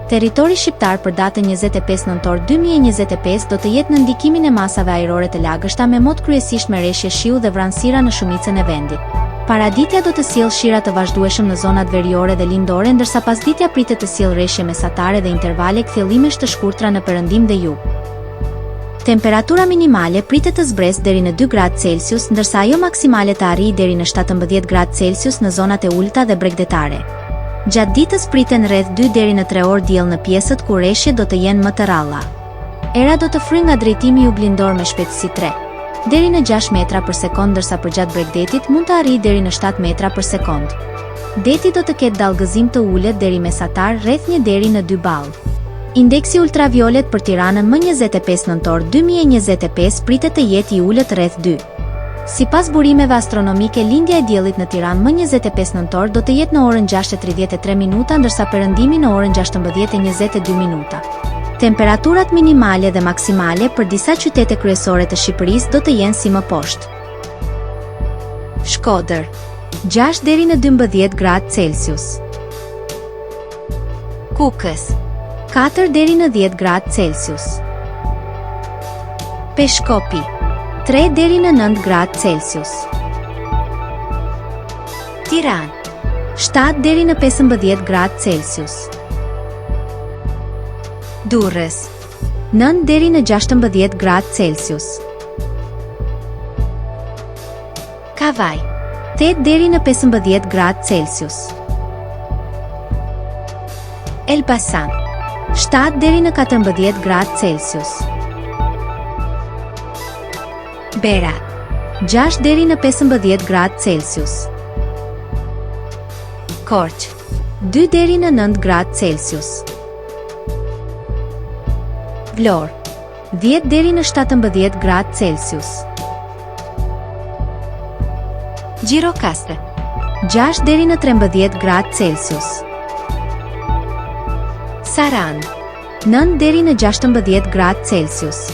Territori shqiptar për datën 25 nëntor 2025 do të jetë nën ndikimin e masave ajrore të lagështa me mot kryesisht me reshje shiu dhe vranësira në shumicën e vendit. Paraditja do të sjellë shira të vazhdueshëm në zonat veriore dhe lindore ndërsa pasditja pritet të sjellë reshje mesatare dhe intervale kthjellimesh të shkurtra në perëndim dhe jug. Temperatura minimale pritet të zbresë deri në dy gradë Celsius, ndërsa ajo maksimale të arrijë deri në 17 gradë Celsius në zonat e ulëta dhe bregdetare. Gjatë ditës priten rreth dy deri në tre orë diell në pjesët ku reshjet do të jenë më të rralla. Era do të fryjë nga drejtimi juglindor me shpejtësi tre deri në gjashtë metra për sekondë ndërsa përgjatë bregdetit mund të arrijë deri në shtatë metra për sekondë. Deti do të ketë dallgëzim të ulët deri mesatar rreth një deri në dy ballë. Indeksi ultraviolet për Tiranën më 25 nëntor 2025 pritet të jetë i ulët rreth 2. Sipas burimeve astronomike lindja e diellit në Tiranë më 25 nëntor do të jetë në orën 6:33 minuta ndërsa perëndimi në orën 16:22 minuta. Temperaturat minimale dhe maksimale për disa qytete kryesore të Shqipërisë do të jenë si më poshtë. Shkodër, 6 deri në 12 gradë Celsius. Kukës, 4 deri në 10 gradë Celsius. Peshkopi, 3 deri në 9 gradë Celsius. Tiranë, 7 deri në 15 gradë Celsius. Durrës, 9 deri në 16 gradë Celsius. Kavajë, 8 deri në 15 gradë Celsius. Elbasan, 7 deri në 14 gradë Celsius. Berat, 6 deri në 15 gradë Celsius. Korçë, 2 deri në 9 gradë Celsius. Vlorë, 10 deri në 17 gradë Celsius. Gjirokastër, 6 deri në 13 gradë Celsius. Sarandë, 9 deri në 16 gradë Celsius.